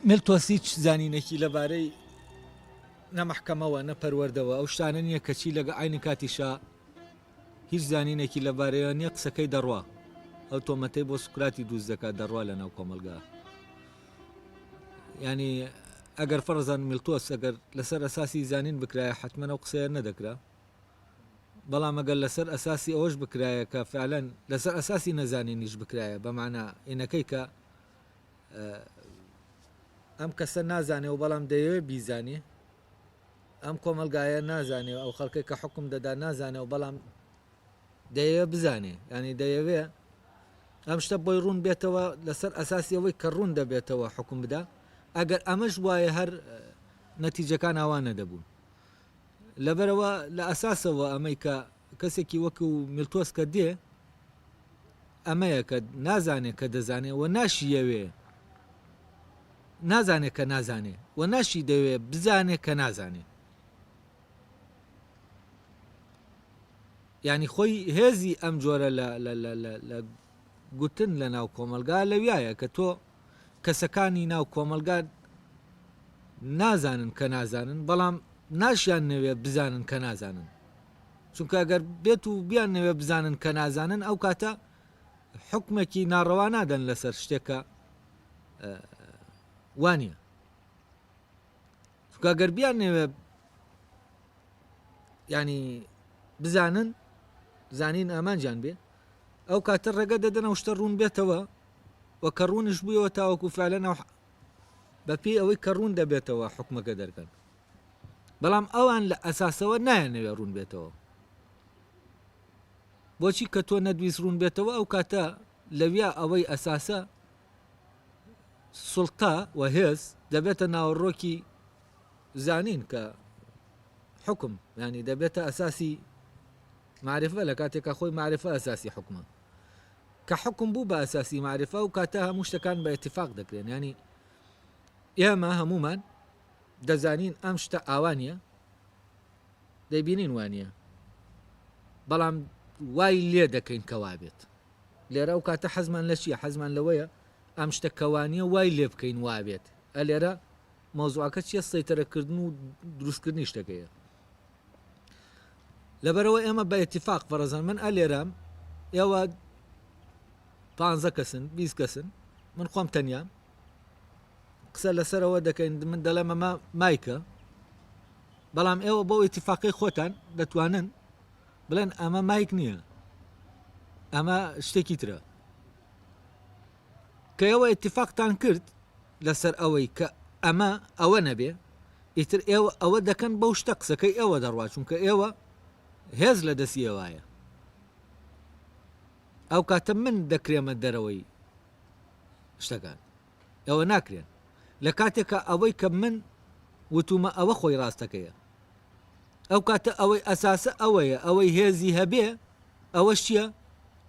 میلتۆس هیچ زانینێکی لەبارەی نە مەحکەمەوە نە پەروەردەوە ئەو شتانە نییە کەچی لەگە عەینی کاتیشا هیچ زانینێکی لەبارەیەوە نییە قسەکەی دەڕوا ئەو تۆمەتەی بۆ سوکراتی دروست دەکات دەڕوا لە ناو کۆمەلگا ینی ئەگەر فەرزان میلتۆس ئەگەر لەسەر ئەساسی زانین بکرایە حتمما ئەو قسەیە نەدەکرا بەڵام ئەگەر لەسەر ئەساسی ئەوەش بکرایە کە فعلەن لەسەر ئەساسی نەزانینیش بکرایە بەمانە ئینەکەی کە ئەم کەسە نازانێ و بەڵام دەیەوێت بیزانێ ئەم کۆمەلگایە نازانێ ئەو خەڵکێک کە حکوم دەدا نازانێ و بەڵام دەیەوێ بزانێ ینی دەیەوێ ئەم شتە بۆی ڕوون بێتەوە لەسەر ئەساسی ئەوەی کە ڕوون دەبێتەوە حکوم بدا ئەگەر ئەمەش وایە هەر نەتیجەکان ئاوا نەدەبوون لەبەرەوە لە ئەساسەوە ئەمەی کە کەسێکی وەکو میلتۆس کە دێ ئەمەیە کە نازانێ کە دەزانێ و ناشیەوێ نازانێ کە نازانێ و ناشی دەوێ بزانێ کە نازانێ یعنی خۆی هێزی ئەم جۆرە لە لە لە لە لە گوتن لە ناو کۆمەلگا لەویایە کە تۆ کەسەکانی ناو کۆمەلگا نازانن کە نازانن بەڵام ناشیان نەوێ بزانن کە نازانن چونکە ئەگەر بێت و بیان نەوێ بزانن کە نازانن ئەو کاتە حکومێکی ناڕەوا نادەن لەسەر شتێکە وانە چونکە گەر بیان نەوێ ینی بزانن زانین ئامانجیان بێ ئەو کاتە ڕێگە دەدەن ئەو شتە ڕوون بێتەوە و کە ڕوونش بوویەوە تاوەکو فعلەن ئەو بەپێی ئەوەی کە ڕوون دەبێتەوە حکومەکە دەرکەن بەڵام ئەوان لە ئەساسەوە نایانەوێ ڕوون بێتەوە بۆچی کە تۆ نەدویست ڕوون بێتەوە ئەو کاتە لەویا ئەوەی ئەساسە سوڵتە و هێز دەبێتە ناوەڕۆکی زانین کە حکم ینی دەبێتە ئەساسی معرفە لە کاتێکا خۆی معرفە ئەساسی حکومە کە حکم بوو بە ئەساسی معرفە و کاتە هەموو شتەکان بە اتفاق دەکرێن ینی ئێمە هەمومان دەزانین ئەم شتە ئاوانە دەیبینین وانە بەڵام وای لێ دەکەین کەوا بێت لێرە ئەو کاتە حەزمان لە چیە حەزمان لەوەیە ئەم شتە کەوانیە وای لێ بکەین وابێت ئە لێرە مەوزوعەکە چیە سەیتەرەکردن و دروستکردنی شتەکەیە لەبەرەوە ئێمە بە اتفاق فەرەزان من ئە لێرەم ئێوە پ کەسن 20 کەسن من خۆم تەنیا قسە لەسەرەوە دەکەین من دەڵێم ئەمە مایکە بەڵام ئێوە بۆ ئیتفاقی خۆتان دەتوانن بڵێن ئەمە مایک نییە ئەمە شتێکی ترە کە ئێوە ئیتفاقتان کرد لەسەر ئەوەی کە ئەمە ئەوە نەبێ ئیتر ئێوە ئەوە دەکەن بەو شتە قسەکەی ئێوە دەڕوا چونکە ئێوە هێز لە دەستی ئێوایە ئەو کاتە من دەکرێمە دەرەوەی شتەکان ئەوە ناکرێن لە کاتێکە ئەوەی کە من وتومە ئەوە خۆی ڕاستەکەیە ئەو کاتە ئەوەی ئەساسە ئەوەیە ئەوەی هێزی هەبێ ئەوەش چییە؟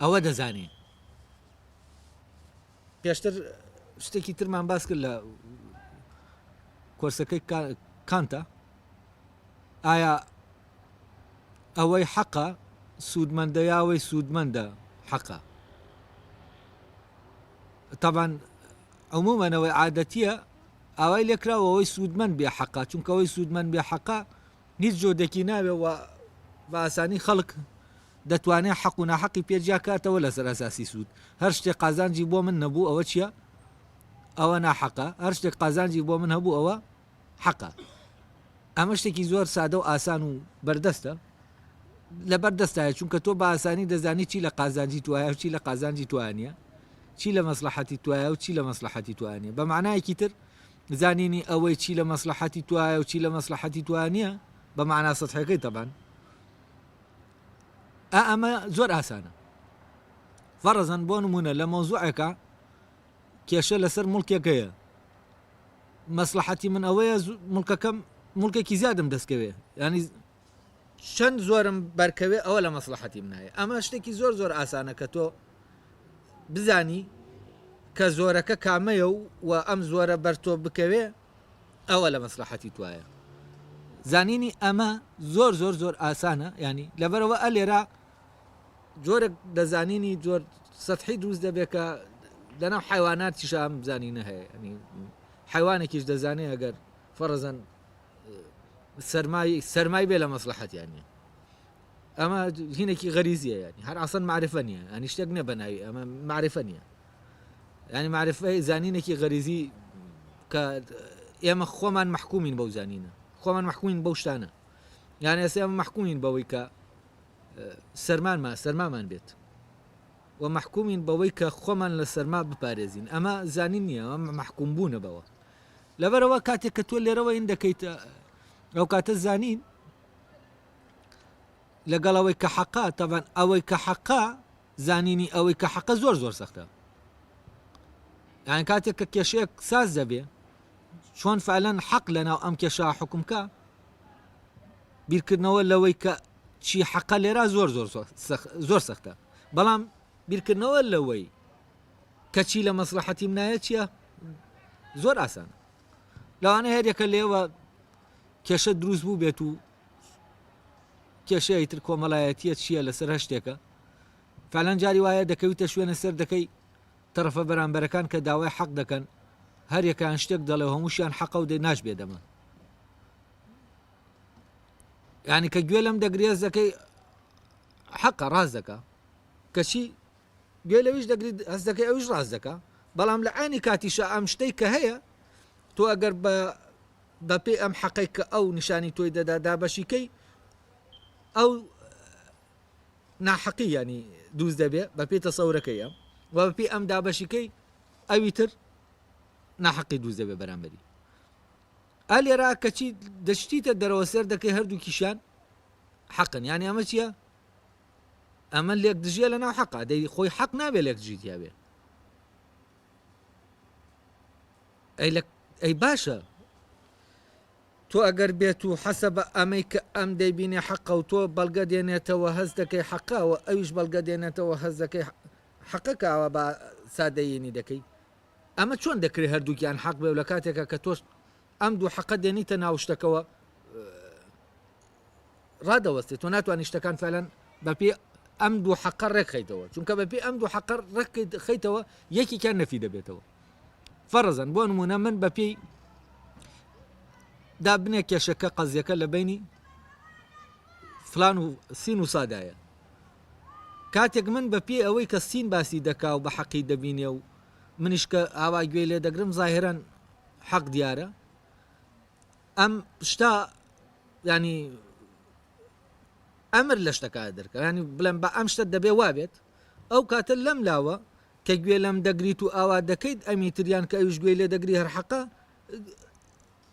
ئەوە دەزانێ. پێشتر شتێکی ترمان باس کرد لە کۆرسەکەی کانتە ئایا ئەوەی حەقە سوودمەندە یاوەی سوودمەندە حەقە تاوان عمومەنەوەی عادەتیە ئاوای لێکراوە ئەوەی سوودمەند بێ حەقە چونکە ئەوەی سوودمەند بێ حەقە هیچ جۆدێکی ناوێ و بە ئاسانی خەڵک دەتوانێت حەق و ناحەقی پێ جیا کاتەوە لەسەر ئەساسی سوود هەر شتێک قازانجی بۆ من نەبوو ئەوە چییە ئەوە ناحەقە هەر شتێک قازانجی بۆ من هەبوو ئەوە حەقە ئەمە شتێکی زۆر سادە و ئاسان و بەردەستە لەبەر دەستایە چونکە تۆ بە ئاسانی دەزانی چی لە قازانجی توایە و چی لە قازانجی توانە چی لە مەسلحەتی توایە و چی لە مەسلحەتی توانە بە معنایەکی تر زانینی ئەوەی چی لە مەسلحەتی توایە و چی لە مەسلحەتی توانە بە معنا سەحەکەی تەبان ئا ئەمە زۆر ئاسانە فەڕزەن بۆ نمونە لە مەوزوعێکە کێشە لەسەر مڵکێک هەیە مەسلحەتی من ئەوەیە مڵکەکەم مڵکێکی زیادم دەستکەوێ ینی چەند زۆرم بەرکەوێ ئەوە لە مەسلحەتی منایە ئەمە شتێکی زۆر زۆر ئاسانە کە تۆ بزانی کە زۆرەکە کامەیە و و ئەم زۆرە بەر تۆ بکەوێ ئەوە لە مەسلحەتی توایە زانینی ئەمە زۆر زۆر زۆر ئاسانە ینی لەبەرەوە ئەلێرا جۆرێک دەزانینی زۆر سەحی دروست دەبێت کە لەناو حیواناتیشە ئەم زانینە هەیە ینی. حیوانێکیش دەزانێ ئەگەر فەرزەن سەرمای سەرمای بێ لە مەسلحەتیان نیە ئەمە هینێکی غەریزیە ینی هەر ئاسان معرفە نییە ئەنی شتێک نیە بەناوی ئەمە معرفە نییە ینی معرفە زانینێکی غەریزی کە ئێمە خۆمان محکومین بەو زانینە خۆمان محکومین بەو شتانە یان ئێستا ئێمە محکومین بەوەی کە سەرمانمان سەرمامان بێت و مەحکومین بەوەی کە خۆمان لە سەرما بپارێزین ئەمە زانین نییە ئەمە مەحکوم بوونە بەوە لەبەرەوە کاتێک کە تۆ لێرەوە این دەکەیت ئەو کاتە زانین لەگەڵ ئەوەی کە حەقا تەبان ئەوەی کە حەقا زانینی ئەوەی کە حەقە زۆر زۆر سەختە یان کاتێک کە کێشەیەک ساز دەبێ چۆن فعلەن حەق لەناو ئەم کێشە حکومکە بیرکردنەوە لەوەی کە چی حەقە لێرا زۆر زۆر زۆر سەختە بەڵام بیرکردنەوە لەوەی کەچی لە مەسلحەتی منایە چییە زۆر ئاسانە لەوانە هەریەکە لێوە کێشە دروست بوو بێت و کێشەی تر کۆمەڵایەتیە چییە لەسەر هەر شتێکە فعلەن جاری وایە دەکەویتە شوێنە سەر دەکەی تەرەفە بەرامبەرەکان کە داوای حەق دەکەن هەریەکەیان شتێک دەڵێ و هەمووشیان حەقە و دەی ناش بێدەمە یعنی کە گوێ لەم دەگرێز دەکەی حەقە ڕاست دەکا کەچی گوێ لەویش دەگریت هەست دەکەی ئەویش ڕاست دەکا بەڵام لە عینی کاتیشە ئەم شتەی کە هەیە تۆ ئەگەر بە بەپێی ئەم حەقەی کە ئەو نیشانی تۆی دەدا دابەشیکەی ئەو ناحەقی ینی دروست دەبێ بەپێی تەسەورەکەی ئەم و بەپێی ئەم دابەشیکەی ئەوی تر ناحەقی دروست دەبێ بەرامبەری ئە لێرا کەچی دەشتیتە دەرەوە سێر دەکەی هەردووکیشیان حەقن یانی ئەمە چییە ئەمە لێک دژیە لە ناو حەقا دەی خۆی حەق نابێ لێک دژی تیابێ ئەی لە ئەی باشە تۆ ئەگەر بێت و حەسە بە ئەمەی کە ئەم دەیبینێ حەقە و تۆ بەڵگە دێنێتەوە هەست دەکەی حەقە و ئەویش بەڵگە دێنێتەوە هەست دەکەی حەقە کە ئاوا بە سادەیینی دەکەی ئەمە چۆن دەکرێت هەردووکیان حەق بێ و لە کاتێکا کە تۆش ئەم دوو حەقە دێنیتە ناو شتەکەوە ڕادەوەستێت تۆ ناتوانانی شتەکان فعلەن بەپێ ئەم دوو حەقە ڕێکخەیتەوە چونکە بەپێ ئەم دوو حەقە ڕێکخەیتەوە یەکێکیان نەفی دەبێتەوە فەرزەن بۆ نمونە من بەپێی دابنێ کێشەکە قەزیەکە لە بینی فلان و سین و سادایە کاتێک من بە پێی ئەوەی کە سین باسی دەکا و بە حەقی دەبینێ و منیش کە ئاوا گوێی لێ دەگرم زاهێران حەق دیارە ئەم شتا ینی ئەمر لە شتەکە دەرکە ینی بڵێم بە ئەم شتە دەبێ وابێت ئەو کاتە لەم لاوە کە گوێ لەم دەگریت و ئاوا دەکەیت ئەمی تریان کە ئەویش گوێی لێ دەگری هەر حەقە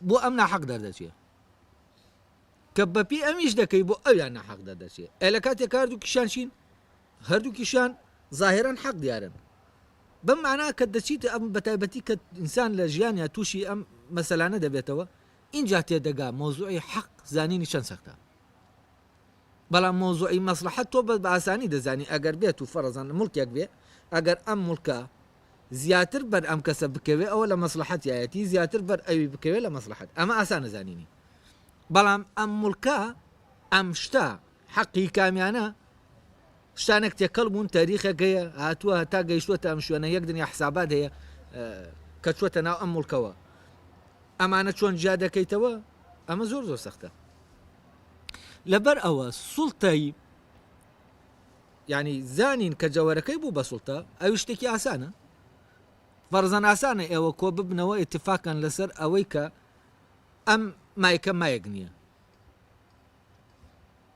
بۆ ئەم ناحەق دەردەچێت کە بەپێی ئەمیش دەکەی بۆ ئەویان ناحەق دەردەچێ ئەی لە کاتێک کە هەردووکیشیان چین هەردووکیشیان زاهێران حەق دیارن بەم مانا کە دەچیت ئەم بەتایبەتی کە ئینسان لە ژیانیا تووشی ئەم مەسەلانە دەبێتەوە ئینجا تێدەگا مەوزوعی حەق زانینی چەند سەختە بەڵام مەوزوعی مەسلحەت تۆ بە ئاسانی دەزانی ئەگەر بێت و فەرزان مڵکێک بێ ئەگەر ئەم مڵکە زیاتر بەر ئەم کەسە بکەوێ ئەوە لە مەسلحەتیایەتی زیاتر بەر ئەوی بکەوێ لە مەسلحەت ئەمە ئاسانە زانینی بەڵام ئەم موڵکە ئەم شتە حەقی کامیانە شتانێک تێکەڵ بوون تاریخێک هەیە هاتووە هەتا گەیشتووەتە ئەم شوێنە یەک دنیا حسابات هەیە کە چوەتە ناو ئەم موڵکەوە ئەمانە چۆن جیا دەکەیتەوە ئەمە زۆر زۆر سەختە لەبەر ئەوە سوڵتەی ینی زانین کە جەوەرەکەی بوو بە سوڵتە ئەوی شتێکی ئاسانە فەرزەن ئاسانە ئێوە کۆ ببنەوە ئیتفاقن لەسەر ئەوەی کە ئەم مایکە مایک نییە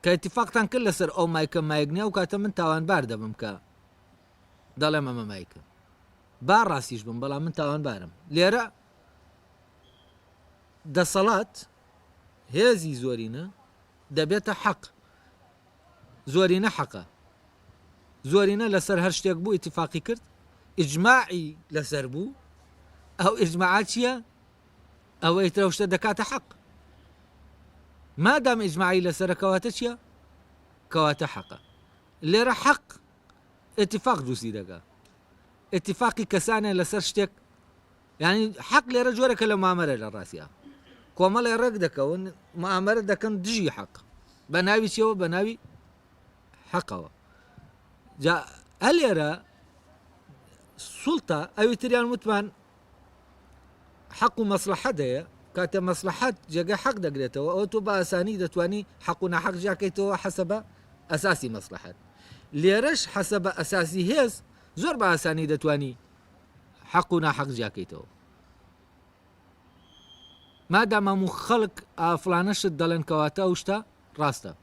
کە ئیتفاقتان کرد لەسەر ئەو مایکە مایک نییە ئەو کاتە من تاوانبار دەبم کە دەڵێم ئەمە مایکە با ڕاستیش بم بەڵام من تاوانبارم لێرە دەسەڵات هێزی زۆرینە دەبێتە حەق زۆرینە حەقە زۆرینە لەسەر هەر شتێک بوو ئیتفاقی کرد ئیجماعی لەسەر بوو ئەو ئیجماعە چییە؟ ئەوە ئیتر ئەو شتە دەکاتە حەق مادام ئیجماعی لەسەرە کەواتە چییە؟ کەواتە حەقە لێرە حەق اتفاق دروستی دەکا اتفاقی کەسانێ لەسەر شتێک یعنی حەق لێرە جۆرەکە لە مامەرە لە ڕاستیا کۆمەڵێ ڕێک دەکەون مامەرە دەکەن دژی حەق بە ناوی چیەوە بە ناوی حەقەوە جا ئەلێرە سوڵتە ئەوی تریان وتمان. حەق و مەسڵەحەت هەیە، کاتێ مەسڵەحەت جێگەی حەق دەگرێتەوە ئەوە تۆ بە ئاسانی دەتوانی حەق و ناحەق جیاکەیتەوە حەسەبە ئەساسی مەسڵەحەت. لێرەش حەسەبە ئەساسی هێز زۆر بە ئاسانی دەتوانی حەق و ناحەق جیاکەیتەوە. مادام هەموو خەڵک ئافڵانە شت دەڵێن کەواتە ئەو شتە ڕاستە.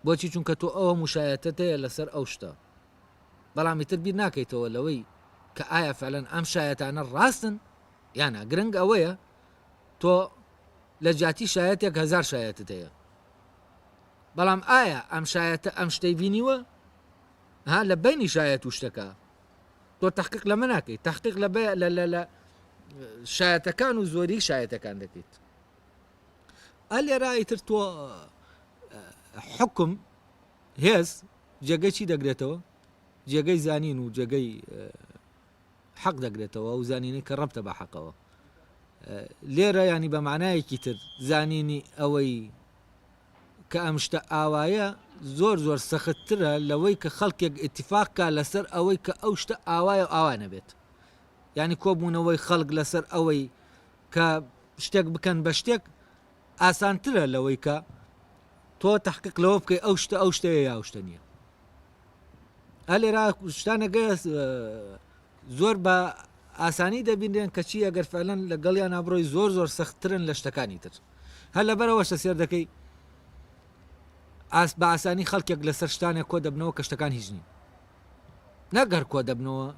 بۆچی چونکە تۆ ئەو هەموو شایەتەت هەیە لەسەر ئەو شتە. بەڵام ئیتر بیر ناکەیتەوە لەوەی کە ئایا فعلەن ئەم شایەتانە ڕاستن یان نا گرنگ ئەوەیە تۆ لە جیاتی شایەتێک هەزار شایەتت هەیە بەڵام ئایا ئەم شایەتە ئەم شتەی بینیوە ها لە بینی شایەت و شتەکە تۆ تحقیق لەمە ناکەیت تحقیق لە لە لە لە شایەتەکان و زۆری شایەتەکان دەکەیت ئەلێرا ئیتر تۆ حکم هێز جێگەی چی دەگرێتەوە؟ جێگەی زانین و جێگەی حەق دەگرێتەوە ئەو زانینەی کە ڕەبتە بە حەقەوە. لێرە ینی بە معنایەکی تر زانینی ئەوەی کە ئەم شتە ئاوایە زۆر زۆر سەختترە لەوەی کە خەڵکێک ئیتفاق کا لەسەر ئەوەی کە ئەو شتە ئاوایە و ئاوا نەبێت. یعنی کۆبوونەوەی خەڵک لەسەر ئەوەی کە شتێک بکەن بە شتێک ئاسانترە لەوەی کە تۆ تەحقیق لەوە بکەی ئەو شتە ئەو شتەیە یا ئەو شتە نییە ئە لێرا شتانەکە زۆر بە ئاسانی دەبینرێن کەچی ئەگەر فعلەن لەگەڵیان ئابڕۆی زۆر زۆر سەختترن لە شتەکانی تر هەر لەبەرەوەشە سێر دەکەی ئاس بە ئاسانی خەڵکێک لەسەر شتانێک کۆ دەبنەوە کە شتەکان هیچ نین نەگەر کۆ دەبنەوە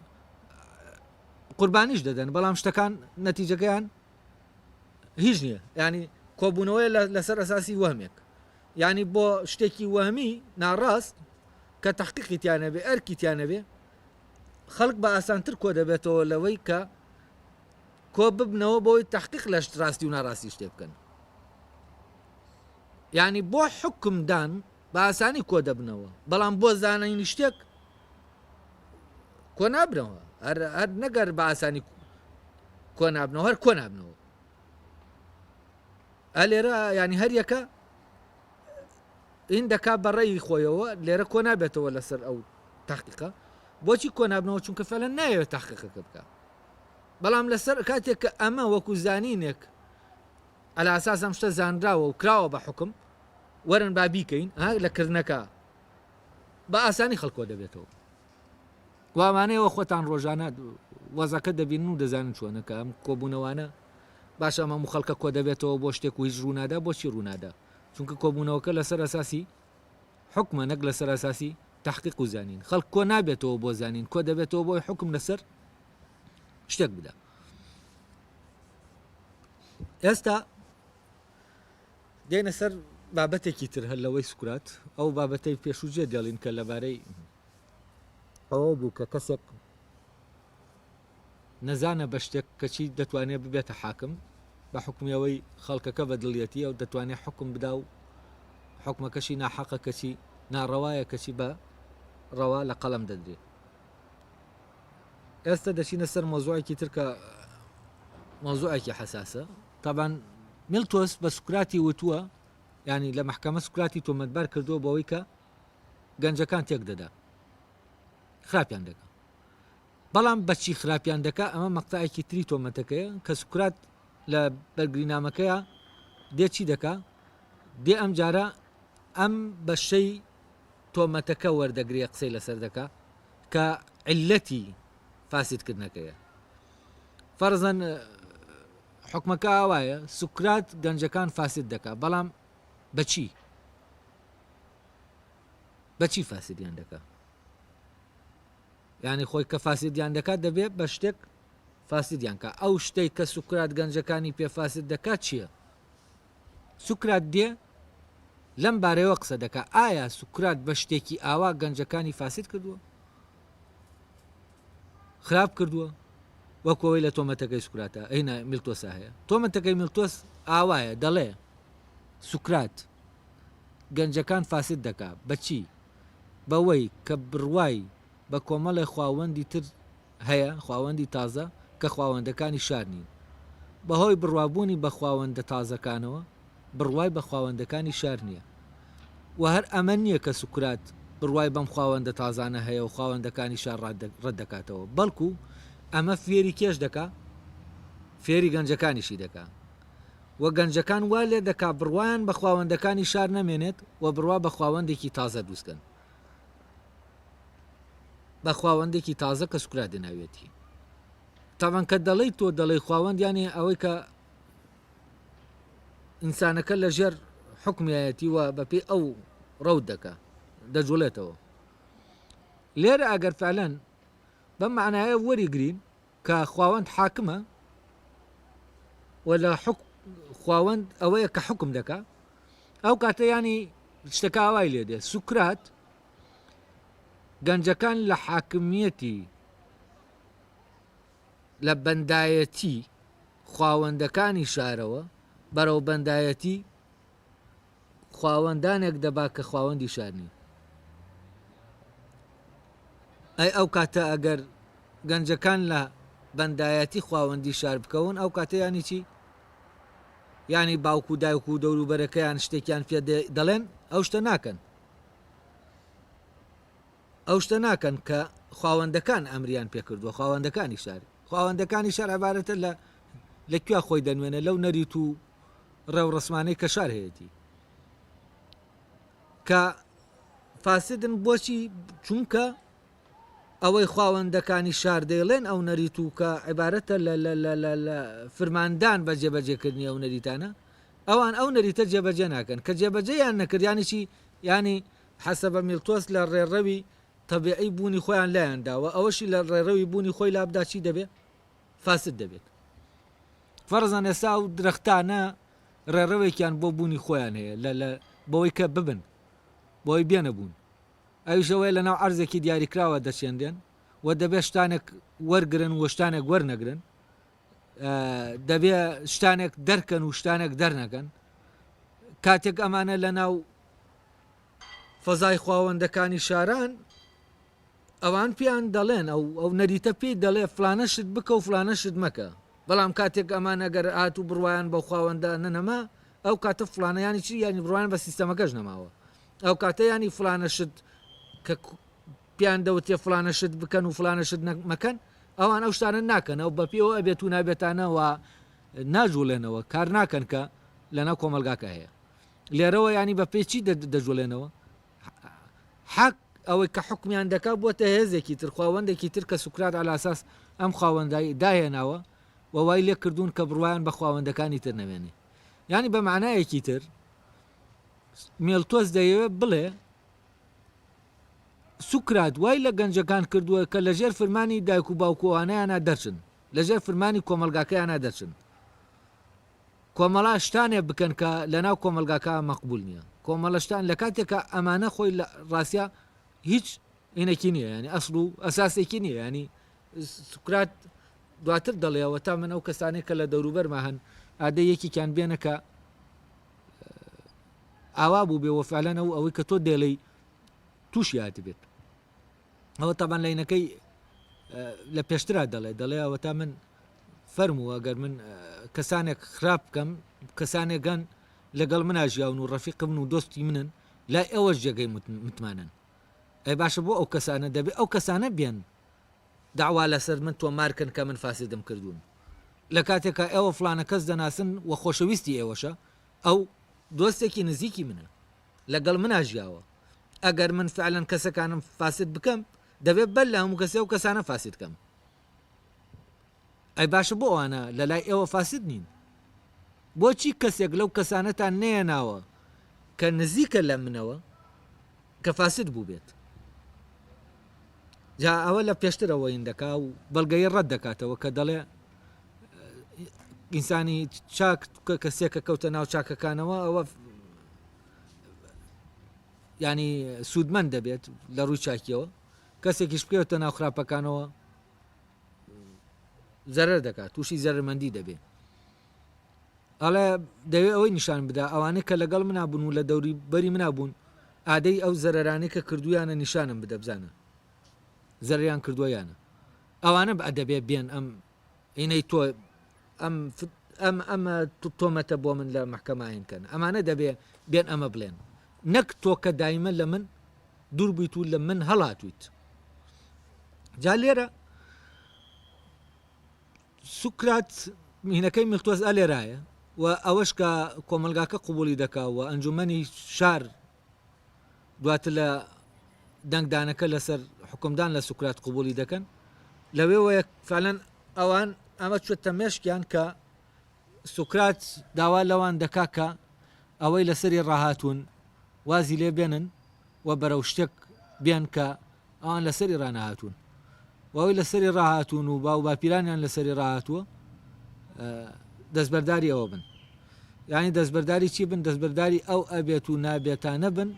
قوربانیش دەدەن بەڵام شتەکان نەتیجەکەیان هیچ نییە ینی کۆبوونەوەی لەسەر ئەساسی وەهمێک ینی بۆ شتێکی وەهمی ناڕاست کە تحقیقی تیانەبێ ئەرکی تیانەبێ خەڵک بە ئاسانتر کۆ دەبێتەوە لەوەی کە کۆ ببنەوە بۆی تحقیق لە ڕاستی و ناڕاستی شتێ بکەن ینی بۆ حکمدان بە ئاسانی کۆ دەبنەوە بەڵام بۆ زانینی شتێک کۆ نابنەوە هەر نەگەر بە ئاسانی کۆ نابنەوە هەر کۆ نابنەوە ئەلێرە ینی هەر یەکە این دەکا بەڕێی خۆیەوە لێرە کۆ نابێتەوە لەسەر ئەو تاقیقە بۆچی کۆ نابنەوە چونکە فعلا نایەوێت تاقیقەکە بکە بەڵام لەسەر کاتێک کە ئەمە وەکو زانینێک ئەلاساس ئەم شتە زانراوە و کراوە بە حکم وەرن با بیکەین لە کردنەکە بە ئاسانی خەڵک کۆ دەبێتەوە و ئەمانەیەوە خۆتان ڕۆژانە وەزەکە دەبینن و دەزانن چۆنە کە ئەم کۆبوونەوانە باشە ئەم هەموو خەڵکە کۆ دەبێتەوە بۆ شتێک و هیچ ڕوونادا بۆچی ڕوونادا چونکە کۆبوونەوەکە لەسەر ئەساسی حکومە نەک لەسەر ئەساسی تحقیق و زانین خەڵک کۆ نابێتەوە بۆ زانین کۆ دەبێتەوە بۆی حکم لەسەر شتێک بدا ئێستا دێنە سەر بابەتێکی تر هەر لەوەی سوکرات، ئەو بابەتەی پێشوو جێ دێڵین کە لەبارەی ئەوە بوو کە کەسێک نەزانە بە شتێک کەچی دەتوانێت ببێتە حاکم بە حکومی ئەوەی خەڵکەکە بە دڵیەتی ئەو دەتوانێت حکم بدا و حکومەکەشی ناحەقە کەچی ناڕەوایە کەچی بە ڕەوا لە قەڵەم دەدرێت. ئێستا دەچینە سەر مەوزوعێکی تر کە مەوزوعێکی حەساسە تابان میلتۆس بە سوکراتی وتووە ینی لە محکەمە سوکراتی تۆمەتبار کردووە بەوەی کە گەنجەکان تێک دەدا خراپیان دەکە بەڵام بەچی خراپیان دەکا ئەمە مەقتەعێکی تری تۆمەتەکەیە کە سوکرات لە بەرگرینامەکەیە دێ چی دەکا دێ ئەم جارە ئەم بەشەی تۆمەتەکە وەردەگرێ قسەی لەسەر دەکا کە عیللەتی فاسدکردنەکەیە. فەرزەن حوکمەکە ئاوایە سوکرات گەنجەکان فاسد دەکا بەڵام بەچی؟ بەچی فاسدیان دەکا؟ یعنی خۆی کە فاسدیان دەکات دەبێت بە شتێک فاسدیان کە ئەو شتێک کە سوکرات گەنجەکانی پێ فاسد دەکات چییە؟ سوکرات دێ لەم بارەیەوە قسە دەکا، ئایا سوکرات بە شتێکی ئاوا گەنجەکانی فاسد کردووە؟ خراپ کردووە؟ وەکو ئەوەی لە تۆمەتەکەی سوکراتە هینا میلتۆسا هەیە. تۆمەتەکەی میلتۆس ئاوایە، دەڵێ سوکرات گەنجەکان فاسد دەکا، بە چی؟ بەوەی کە بڕوای بە کۆمەڵێ خواوەندی تر هەیە، خواوەندی تازە کە خواوەندەکانی شار نین. بەهۆی بڕوابوونی بە خواوەندە تازەکانەوە، بڕوای بە خواوەندەکانی شار نییە. وە هەر ئەمە نییە کە سوکرات بڕوای بەم خواوەندە تازانە هەیە و خواوەندەکانی شار ڕەت دەکاتەوە، بەڵکو ئەمە فێری کێش دەکا؟ فێری گەنجەکانیشی دەکا و گەنجەکان وا لێ دەکا بڕوایان بە خواوەندەکانی شار نەمێنێت و بڕوا بە خواوەندێکی تازە دروست کەن. بە خواوەندێکی تازە کە سوکرات ناوێتی. تاوان کە دەڵێی تۆ دەڵێی خواوەند یانی ئەوەی کە ئینسانەکە لە ژێر حکمیایەتی و بەپێی ئەو ڕەوت دەکا دەجوڵێتەوە. لێرە ئەگەر فعلەن بەم معنایە وەریگرین کە خواوەند حاکمە و لە خواوەند ئەوەیە کە حکم دەکا ئەو کاتە ینی شتەکە ئاوای لێ دێ سوکرات گەنجەکان لە حاکمیەتی لە بەندایەتی خواوەندەکانی شارەوە بەرەو بەندایەتی خواوەندانێک دەبا کە خواوەندی شار نین. ئەی ئەو کاتە ئەگەر گەنجەکان لە بەندایەتی خواوەندی شار بکەون ئەو کاتە یانی چی؟ یانی باوک و دایک و دەوروبەرەکەیان شتێکیان پێ دەڵێن ئەو شتە ناکەن. ئەو شتە ناکەن کە خواوەندەکان ئەمریان پێکردووە خواوەندەکانی شار خواوەندەکانی شار عبارەتە لە لە کوێ خۆی دەنوێنە لەو نەریت و ڕێوڕەسمانەی کە شار هەیەتی کە فاسدن بۆچی چونکە ئەوەی خواوەندەکانی شار دەیڵێن ئەو نەریت و کە عیبارەتە لە لە لە لە لە فرماندان بە جێبەجێکردنی ئەو نەریتانە ئەوان ئەو نەریتە جێبەجێ ناکەن کە جێبەجێیان نەکرد یانی چی یانی حەسەبە میلتۆس لە ڕێڕەوی تەبیعی بوونی خۆیان لایان داوە ئەوەشی لە ڕێڕەوی بوونی خۆی لابدا چی دەبێ فاسد دەبێت فەرزان ئێستا ئەو درەختانە ڕێڕەوێکیان بۆ بوونی خۆیان هەیە لە لە بەوەی کە ببن بۆی بێنە بوون ئەویش ئەوەیە لەناو عەرزێکی دیاریکراوە دەچێنرێن و دەبێت شتانێک وەرگرن و شتانێک وەرنەگرن دەبێ شتانێک دەرکەن و شتانێک دەرنەکەن کاتێک ئەمانە لە ناو فەزای خواوەندەکانی شاران ئەوان پێیان دەڵێن ئەو ئەو نەریتە پێی دەڵێ فلانە شت بکە و فلانە شت مەکە بەڵام کاتێک ئەمان ئەگەر هات و بڕوایان بەو خواوەندە نەنەما ئەو کاتە فلانە ینی چی ینی بڕوایان بە سیستەمەکەش نەماوە ئەو کاتە ینی فلانە شت کە پێیان دەوترێ فلانە شت بکەن و فلانە شت مەکەن ئەوان ئەو شتانە ناکەن ئەو بەپێوە ئەبێت و نابێتانەوە ناجوڵێنەوە کار ناکەن کە لەناو کۆمەلگاکە هەیە لێرەوە ینی بە پێی چی دەجوڵێنەوە حەق ئەوەی کە حکمیان دەکا بووەتە هێزێکی تر خواوەندێکی تر کە سوکرات ئەلاساس ئەم خواوەندای داهێناوە و وای لێ کردوون کە بڕوایان بە خواوەندەکانی تر نەمێنێ یانی بە معنایەکی تر مێلتۆس دەیەوێت بڵێ سوکرات وای لە گەنجەکان کردووە کە لەژێر فرمانی دایک و باوکوانیانە دەرچن لەژێر فرمانی کۆمەلگاکەیانە دەرچن کۆمەڵە شتانێ بکەن کە لەناو کۆمەڵگاکە مەقبول نییە کۆمەڵە شتان لە کاتێکا ئەمانە خۆی لە ڕاستیا هیچ ئینێکی نییە ینی ئەسڵ و ئەساسێکی نییە ینی سوکرات دواتر دەڵێەوە تا من ئەو کەسانێک کە لە دەوروبەرما هەن ئادە یەکێکیان بێنە کە ئاوا بوو بێ وەفعلەن ئەو ئەوەی کە تۆ دێڵی تووشی هاتبێت ئەوە تەبان لەینەکەی لە پێشترا دەڵێ دەڵێ ئەوە تا من فەرموو ئەگەر من کەسانێک خراپ بکەم کەسانێکگەن لەگەڵ منا ژیاون و ڕەفیقمن و دۆستی منن لای ئەوەش جێگەی متمانەن ئەی باشە بۆ ئەو کەسانە دەبێ ئەو کەسانە بێن داوا لەسەر من تۆمارکەن کە من فاسدم کردوون لە کاتێکا ئێوە فلانە کەس دەناسن و خۆشەویستی ئێوەشە ئەو دۆستێکی نزیکی منە لەگەڵ منا ژیاوە ئەگەر من فعلەن کەسەکانم فاسد بکەم دەبێت بەر لە هەموو کەسێ و کەسانە فاسد کەم ئەی باشە بۆ ئەوانە لە لای ئێوە فاسد نین بۆچی کەسێک لەو کەسانەتان نەیەناوە کە نزیکە لە منەوە کە فاسد بوو بێت جا ئەوە لە پێشترەوە این دەکا و بەڵگەی ڕەت دەکاتەوە کە دەڵێ ئینسانی چاک کە کەسێکە کەوتە ناو چاکەکانەوە ئەوە ینی سوودمەند دەبێت لە ڕووی چاکیەوە کەسێکیش بکەوێتە ناو خراپەکانەوە زەرەر دەکات تووشی زەرمەندی دەبێت ئەڵێ دەوێ ئەوەی نیشان بدا ئەوانەی کە لەگەڵ منا بوون و لە دەوری بەری منا بوون ئادەی ئەو زەرەرانەی کە کردویانە نیشانم بدە بزانە زەرەریان کردووە یانە ئەوانە بە دەبێ بێن ئەم ئینەی تۆ ئەم ئەم ئەمە تۆمەتە بۆ من لە محکەماین کەن ئەمانە دەبێ بێن ئەمە بڵێن نەک تۆ کە دایمە لە من دوور بوویت و لە من هەڵاتویت جا لێرە سوکرات. مینەکەی میلتۆس ئەلێرایە و ئەوەش کە کۆمەلگاکە قوبولی دەکا و ئەنجومەنی شار دواتر لە دەنگدانەکە لەسەر حکومدان لە سوکرات قوبولی دەکەن لەوێوەیە فعلەن ئەوان ئەمە چوتە مێشکیان کە سوکرات داوا لەوان دەکا کە ئەوەی لەسەری ڕاهاتوون وازی لێ بێنن و بەرەو شتێک بێن کە ئەوان لەسەری ڕانەهاتوون و ئەوەی لەسەری ڕاهاتوون و باو باپیرانیان لەسەری ڕاهاتووە دەستبەرداری ئەوە بن یعنی دەستبەرداری چی بن دەستبەرداری ئەو ئەبێت و نابێتانە بن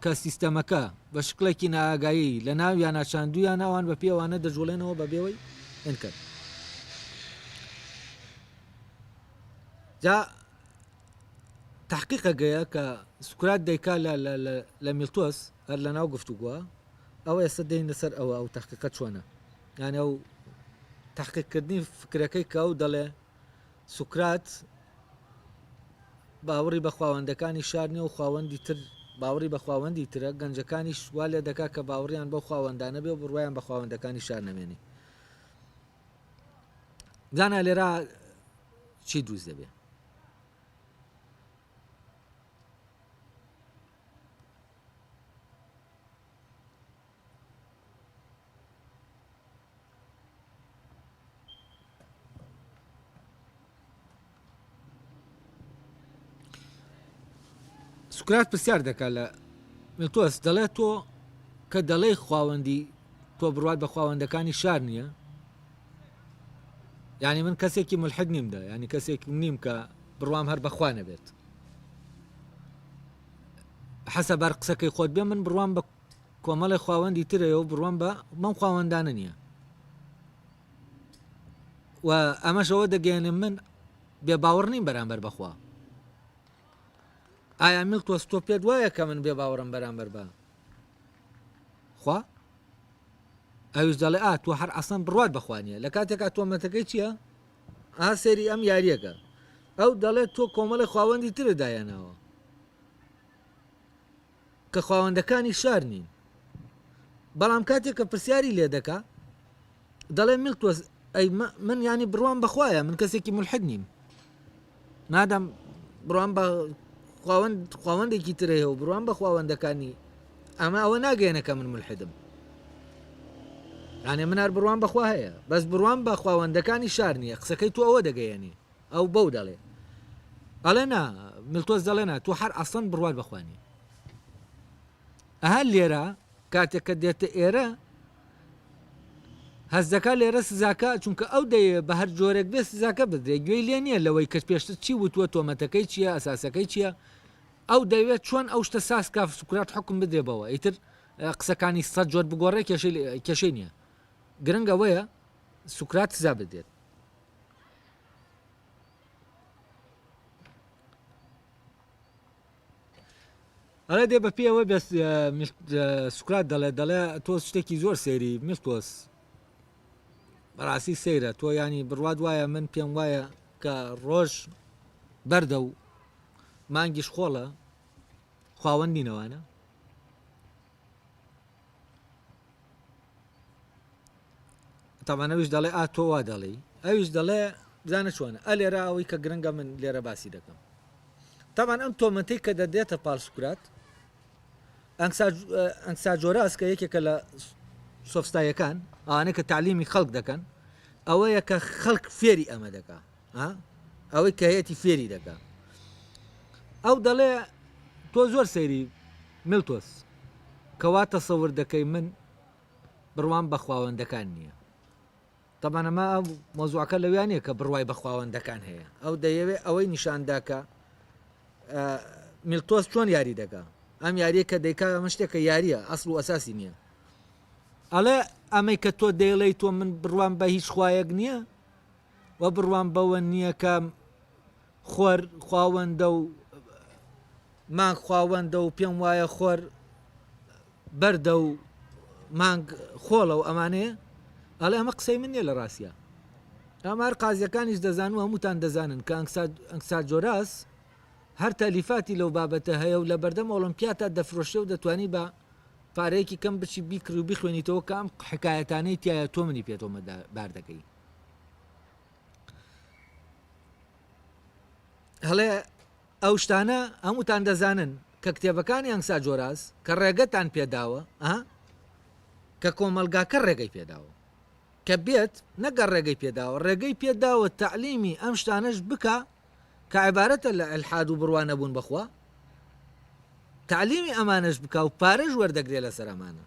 کە سیستەمەکە بە شکڵێکی نائاگایی لە ناویانا چاندوویانە ئەوان بە پێوانە دەجوڵێنەوە بە بێوەی ئەنکەن جا تحقیقەگەیە کە سوکرات دەیکا لە لە میلتۆس هەر لە ناو گفتوگووە ئەوە ئێستا دێین لەسەر ئەوە ئەو تحقیقە چۆنە یانە ئەو تحقیقکردنی فکرەکەی کە ئەو دەڵێ سوکرات باوەڕی بە خواوەندەکانی شار نیە و خواوەندی تر باوەڕی بە خواوەندی ترە، گەنجەکانیش وا لێ دەکا کە باوەڕیان بەو خواوەندانە بێ و بڕوایان بە خواوەندەکانی شار نەمێنێ. زانا لێرە چی دروست دەبێ؟ سوکرات پرسیار دەکات لە میلتۆس دەڵێت تۆ کە دەڵێی خواوەندی تۆ بڕوات بە خواوەندەکانی شار نییە یعنی من کەسێکی ملحد نیم دە ینی کەسێک نیم کە بڕوام هەر بەخوا نەبێت حەسە بەر قسەکەی خۆت بێ من بڕوام بە کۆمەڵێ خواوەندی ترەیە و بڕوام بە بەم خواوەندانە نییە و ئەمەش ئەوە دەگەیەنێ من بێ باوەڕ نیم بەرامبەر بەخوا ئایا میلتۆس تۆ پێت وایە کە من بێ باوەڕم بەرامبەر بە خوا ئەویش دەڵێ ئا تۆ هەر ئەسڵەن بڕوات بەخوا نییە لە کاتێکا تۆمەتەکەی چییە ئا سەیری ئەم یاریەکە ئەو دەڵێت تۆ کۆمەڵی خواوەندی ترت دایاناوە کە خواوەندەکانی شار نین بەڵام کاتێک کە پرسیاری لێ دەکا دەڵێ میلتۆس ئەی من ینی بڕوام بەخوایە من کەسێکی ملحد نیم مادەم بڕوام بە خواوەند خواوەندێکی تر هەیە و بڕوام بە خواوەندەکانی ئەمە ئەوە ناگەیەنە کە من ملحدم یانێ منار بڕوام بەخوا هەیە بەس بڕوام بە خواوەندەکانی شار نییە قسەکەی تو ئەوە دەگەیەنی ئەو بەو دەڵێ ئەڵێ نا میلتۆس دەڵێ نا تۆ هەر ئەسڵەن بڕوات بەخوا نیە ئەها لێرە کاتێک کە دێتە ئێرە هەست دەکا لێرە سزاکە چونکە ئەو دەیەوێت بە هەر جۆرێک بێ سزاکە بدرێت گوێی لێ نییە لەوەی کە پێشتر چی وتووە تۆمەتەکەی چییە ئەساسەکەی چییە ئەو دەیەوێت چۆن ئەو شتە ساز کا سوکرات حکم بدرێ بەوە ئیتر قسەکانی سەد جۆر بگۆڕێ کێشەی نییە گرنگ ئەوەیە سوکرات سزا بدرێت ئەڵێ دێ بە پێوە بێ سوکرات دەڵێ دەڵێ تۆ شتێکی زۆر سەیری میلتۆس بەڕاستی سەیرە تۆ ینی بڕوات وایە من پێم وایە کە ڕۆژ بەردە و مانگیش خۆڵە خواوەند نینەوانە تاوان ئەویش دەڵێ ئا تۆ وا دەڵێی ئەویش دەڵێ بزانە چۆنە ئە لێرە ئەوەی کە گرنگە من لێرە باسی دەکەم تاوان ئەم تۆمەتەی کە دەدرێتە پاڵ سوکرات ئەنکساجۆراس کە یەکێکە لە سۆفستایەکان ئەوانەی کە تعلیمی خەڵک دەکەن ئەوەیە کە خەڵک فێری ئەمە دەکا ئەوەی کە هەیەتی فێری دەکا ئەو دەڵێ تۆ زۆر سەیری میلتۆس کەوا تەسەور دەکەی من بڕوام بە خواوەندەکان نییە تەبعەن ئەمە ئەو مەوزوعەکە لەویا نییە کە بڕوای بە خواوەندەکان هەیە ئەو دەیەوێ ئەوەی نیشاندا کە میلتۆس چۆن یاری دەکا ئەم یاریە کە دەیکا ئەمە شتێکە یاریە ئەسڵ و ئەساسی نییە ئەڵێ ئەمەی کە تۆ دەیڵێی تۆ من بڕوام بە هیچ خوایەک نییە و بڕوام بەوە نییە کە خۆر خواوەندە و مانگ خواوەندە و پێم وایە خۆر بەردە و مانگ خۆڵە و ئەمانەیە ئەڵێ ئەمە قسەی من نییە لە ڕاستە ئەمار قازیەکانیش دەزان و هەمووتان دەزانن کە ئەنکساجۆراس هەر تەلیفاتی لەو بابەتە هەیە و لە بەردەم ئۆڵمپیاتا دەفرۆشێ و دەتوانی بە پارەیەکی کەم بچی بیکڕی و بیخوێنیتەوە کە ئەم حکایەتانەی تایە تۆ منی پێ تۆمەتبار دەکەی. هەڵێ ئەو شتانە هەمووتان دەزانن کە کتێبەکانی ئەنکساجۆراس کە ڕێگەتان پێداوە ئە کە کۆمەڵگاکە ڕێگەی پێداوە کە بێت نەگە ڕێگەی پێداوە ڕێگەی پێداوە تەعلیمی ئەم شتانەش بکا کە عیبارەتە لە ئیلحاد و بڕوا نەبوون بەخوا تەعلیمی ئەمانەش بکا و پارەش وەردەگرێ لەسەر ئەمانە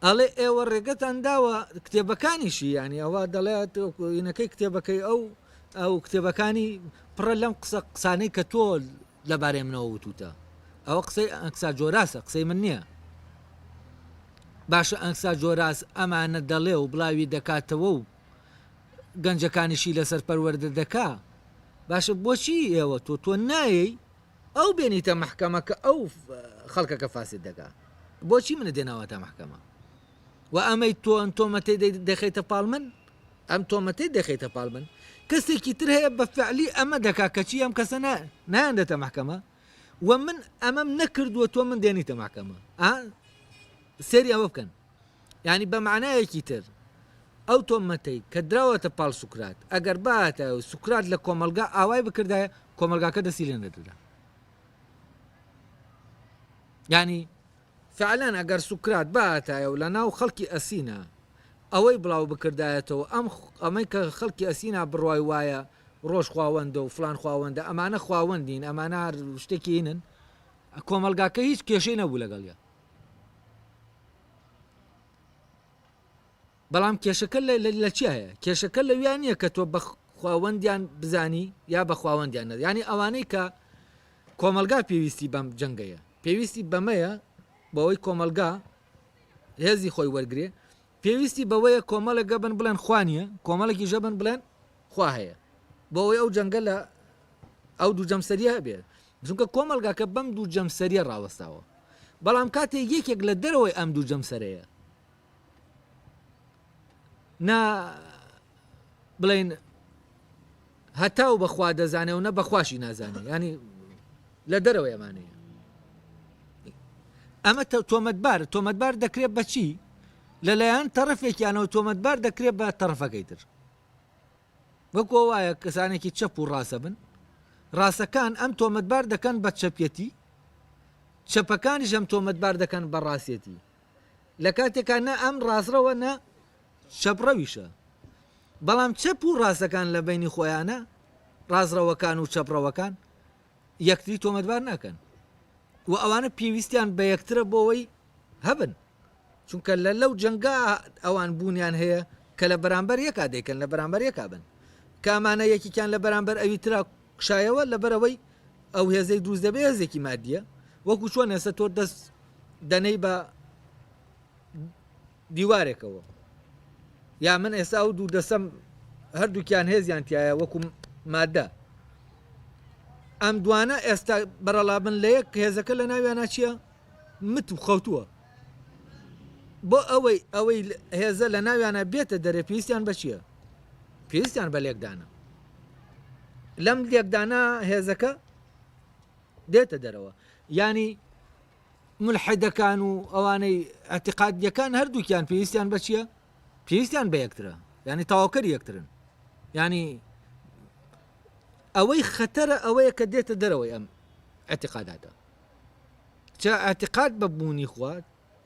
ئەڵێ ئێوە ڕێگەتان داوە کتێبەکانیشی یانی ئەوە دەڵێت ینەکەی کتێبەکەی ئەو ئەو کتێبەکانی پڕە لەم قسە قسانەی کە تۆ لەبارەی منەوە وتوتە ئەوە قسەی ئەنکسا جۆراسە قسەی من نییە باشە ئەنکسا جۆراس ئەمانە دەڵێ و بڵاوی دەکاتەوە و گەنجەکانیشی لەسەر پەروەردە دەکا باشە بۆچی ئێوە تۆ تۆ نایەی ئەو بێنیتە مەحکەمە کە ئەو خەڵکەکە فاسد دەکا بۆچی منت دێناوەتە مەحکەمە و ئەمەی تۆ ئەم تۆمەتەی دەخەیتە پاڵ من ئەم تۆمەتەی دەخەیتە پاڵ من کەسێکی تر هەیە بە فعلی ئەمە دەکا کەچی ئەم کەسە نایان دێتە مەحکەمە و من ئەمەم نەکردووە تۆ من دێنیتە مەحکەمە ئا سێری ئەوە بکەن یانی بە مانایەکی تر ئەو تۆمەتەی کە دراوەتە پاڵ سوکرات ئەگەر بهاتایە و سوکرات لە کۆمەڵگا ئاوای بکردایە کۆمەڵگاکە دەستی لێ نەدەدا. یانی فعلەن ئەگەر سوکرات بهاتایە و لە ناو خەڵکی ئەسینا ئەوەی بڵاو بکردایەتەوە ئەم ئەمەی کە خەڵکی ئەسینا بڕوای وایە ڕۆژ خواوەندە و فلان خواوەندە ئەمانە خواوەند نین ئەمانە هەر شتێکی هینن کۆمەڵگاکە هیچ کێشەی نەبوو لەگەڵیا. بەڵام کێشەکە لە چیا هەیە؟ کێشەکە لەویا نییە کە تۆ بە خواوەندیان بزانی یا بە خواوەندیان نە ینی ئەوانەی کە کۆمەلگا پێویستی بەم جەنگەیە پێویستی بەمەیە بەوەی کۆمەلگا هێزی خۆی وەرگێ پێویستی بەوەیە کۆمەڵێک گەبن بڵێن خوانیە کۆمەڵێکی ژەبن بڵێن خوا هەیە بۆ ئەوەی ئەو جەنگە لە ئەو دوو جەمسەریە هەبێت چونکە کۆمەڵگاکە بەم دوو جەمسەریە ڕاوەستاوە بەڵام کاتێک یەکێک لە دەرەوەی ئەم دوو جەمسەرەیە نا بڵین هەتاو بەخوا دەزانێ و نە بەخواشی نازانێ ینی لە دەرەوەی ئەمانەیە ئەمە تۆمەتبار تۆمەتبار دەکرێت بەچی لەلایەن تەرەفێکیانەوە تۆمەتبار دەکرێت بە تەرەفەکەی تر وەکو ئەوە وایە کەسانێکی چەپ و ڕاستە بن، ڕاستەکان ئەم تۆمەتبار دەکەن بە چەپیەتی، چەپەکانیش ئەم تۆمەتبار دەکەن بە ڕاستێتی. لە کاتێکا نە ئەم ڕاستڕەوە نە چەپڕەویشە. بەڵام چەپ و ڕاستەکان لە بەینی خۆیانە، ڕاستڕەوەکان و چەپڕەوەکان، یەکتری تۆمەتبار ناکەن و ئەوانە پێویستیان بە یەکترە بۆ ئەوەی هەبن چونکە لە لەو جەنگا ئەوان بوونیان هەیە کە لە بەرامبەر یەکا دەیکەن لە بەرامبەر یەکا بن کامانە یەکێکیان لە بەرامبەر ئەوی ترا کشایەوە لەبەرەوەی ئەو هێزەی دروست دەبێ هێزێکی مادیە وەکو چۆن ئێستا تۆ دەست دەنەی بە دیوارێکەوە یا من ئێستا ئەو دوو دەسەم هەردووکیان هێزیان تایە وەکو مادە ئەم دوانە ئێستا بەرەڵا بن لە یەک هێزەکە لە ناویانە چییە؟ مت و خەوتووە بۆ ئەوەی ئەوەی هێزە لە ناویانە بێتە دەرێ پێویستیان بە چییە؟ پێویستیان بە لێکدانە لەم لێکدانە هێزەکە دێتە دەرەوە ینی ملحدەکان و ئەوانەی ئەتیقادیەکان هەردووکیان پێویستیان بە چییە؟ پێویستیان بە یەکترە ینی تەواوکەری یەکترن ینی ئەوەی خەتەرە ئەوەیە کە دێتە دەرەوەی ئەم ئەتیقاداتە چ ئەتیقاد بە بوونی خوا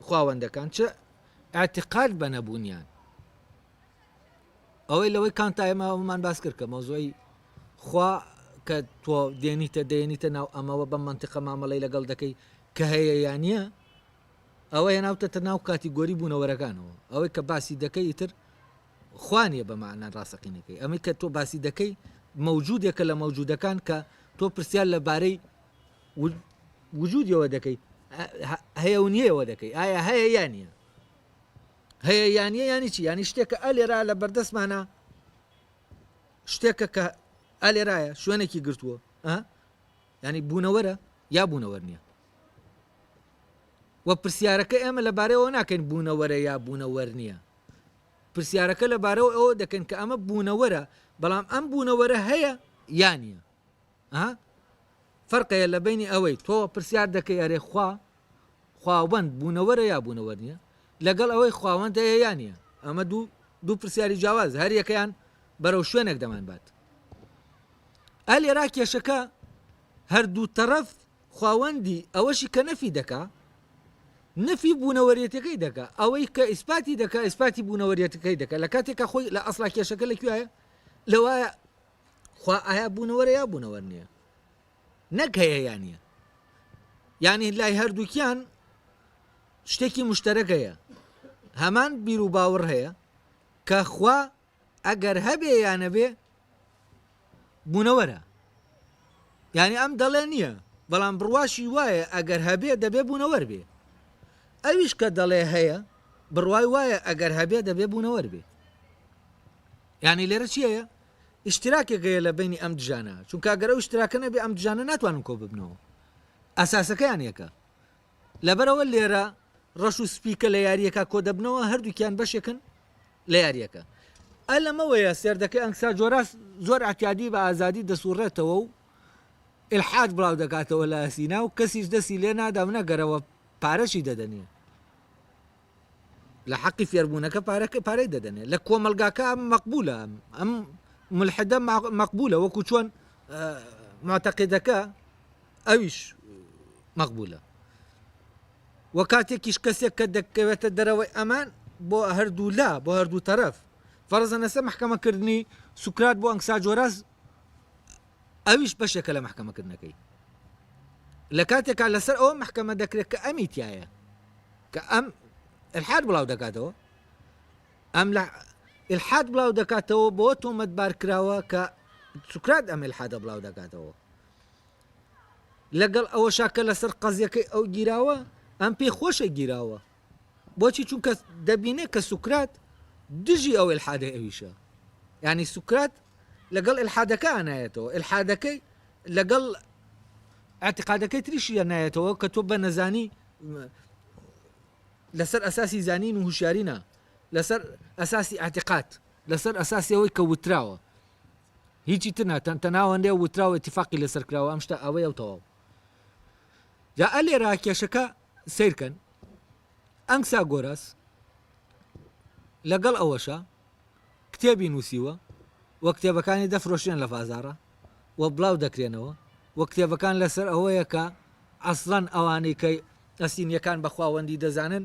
خواوەندەکان چ ئەتیقاد بە نەبوونیان ئەوەی لەوەی کانتا ئێمە ئەومان باس کرد کە مەوزوعی خوا کە تۆ دێنیتە دەێنیتە ناو ئەمەوە بەم منتیقە مامەڵەی لەگەڵ دەکەی کە هەیە یان نییە ئەوە هێناوتەتە ناو کاتیگۆری بوونەوەرەکانەوە ئەوەی کە باسی دەکەی ئیتر خوا نییە بە مەعنا ڕاستەقینەکەی ئەمەی کە تۆ باسی دەکەی مەوجودێکە لە مەوجودەکان کە تۆ پرسیار لە بارەی وجودیەوە دەکەی هەیە و نییەوە دەکەی ئایا هەیە یان نییە هەیە یان نییە یانی چی یانی شتێکە ئەلێرا لە بەردەستمانە شتێکە کە ئەلێرایە شوێنێکی گرتووە ینی بوونەوەرە یا بوونەوەر نییە و پرسیارەکە ئێمە لەبارەیەوە ناکەین بوونەوەرە یا بوونەوەر نییە پرسیارەکە لەبارەوە ئەوە دەکەین کە ئەمە بوونەوەرە بەڵام ئەم بوونەوەرە هەیە یا نییە فەرقەیە لە بینی ئەوەی تۆ پرسیار دەکەی ئەرێ خوا خواوەند بوونەوەرە یا بوونەوەر نییە لەگەڵ ئەوەی خواوەند هەیە یا نییە ئەمە دوو دوو پرسیاری جیاواز هەر یەکەیان بەرەو شوێنێک دەمانبات. ئە لێرا کێشەکە هەردوو تەڕەف خواوەندی ئەوەشی کە نەفی دەکا نەفی بوونەوەرێتەکەی دەکا ئەوەی کە ئیسپاتی دەکا ئیسپاتی بوونەوەرێتەکەی دەکا لە کاتێکا خۆی لە ئەسڵا کێشەکە لە کوێیە لەوایە خوا ئایا بوونەوەرە یا بوونەوەر نییە نەک هەیە یا نییە یعنی لای هەردووکیان شتێکی مشتەرەک هەیە هەمان بیر و باوەڕ هەیە کە خوا ئەگەر هەبێ یا نەبێ بوونەوەرە یعنی ئەم دەڵێ نییە بەڵام بڕواشی وایە ئەگەر هەبێ دەبێ بوونەوەر بێ ئەویش کە دەڵێ هەیە بڕوای وایە ئەگەر هەبێ دەبێ بوونەوەر بێ یعنی لێرە چییە ئیشتراکێک هەیە لە بینی ئەم دژانە چونکە ئەگەر ئەو ئیشتراکە نەبێ ئەم دژانە ناتوانن کۆ ببنەوە ئەساسەکەیان یەکە لەبەرئەوە لێرە ڕەش و سپی کە لە یارییەکە کۆدەبنەوە هەردووکیان بەشێکن لە یارییەکە. ئە لەمەوەیە سێردەکەی ئەنکساجۆراس زۆر ئەعتیادی بە ئازادی دەسوڕێتەوە و ئیلحاد بڵاو دەکاتەوە لە ئەسینا و کەسیش دەستی لێ نادا و نەگەرەوە پارەشی دەدەنێ لە حەقی فێربوونەکە پارەکە پارەی دەدەنێ لە کۆمەڵگاکە ئەم مەقبولە ئەم ملحدە مەقبولە وەکو چۆن معتەقیدەکە ئەویش مەقبولە وە کاتێکیش کەسێک کە دەکەوێتە دەرەوەی ئەمان بۆ هەردوو لا بۆ هەردوو تەرەف فەرزە نەسە محکەمەکردنی سوکرات بۆ ئەنکساجۆراس ئەویش بەشێکە لە محکەمەکردنەکەی لە کاتێکا لەسەر ئەوە محکەمە دەکرێت کە ئەمی تایە کە ئەم الحاد بڵاو دەکاتەوە ئەم لە الحاد بڵاو دەکاتەوە بۆ تۆمەتبار کراوە کە سوکرات ئەم الحادە بڵاو دەکاتەوە لەگەڵ ئەوەشا کە لەسەر قەزیەکەی ئەو گیراوە، ئەم پێی خۆشە گیراوە. بۆچی؟ چونکە دەبینێ کە سوکرات دژی ئەو ئیلحادەی ئەویشە. یانی سوکرات لەگەڵ ئیلحادەکە نایەتەوە، ئیلحادەکەی لەگەڵ ئاعتقادەکەی تریشی نایەتەوە کە تۆ بە نەزانی لەسەر ئەساسی زانین و هوشیاری نا، لەسەر ئەساسی ئاعتقاد، لەسەر ئەساسی ئەوەی کە وتراوە. هیچی تر نا تەنها ئەوەندەیە وتراوە ئیتیفاقی لەسەر کراوە ئەم شتە ئەوەیە و تەواو جا ئەلێرا کێشەکە سیرکەن ئەنگسا گۆراس لەگەڵ ئەوەشە کتێبی نووسیوە و کتێبەکانی دەفرۆشرێن لە بازاڕە و بڵاو دەکرێنەوە و کتێبەکان لەسەر ئەوەیە کە ئەسڵەن ئەوانەی کە ئەسینیەکان بە خواوەندی دەزانن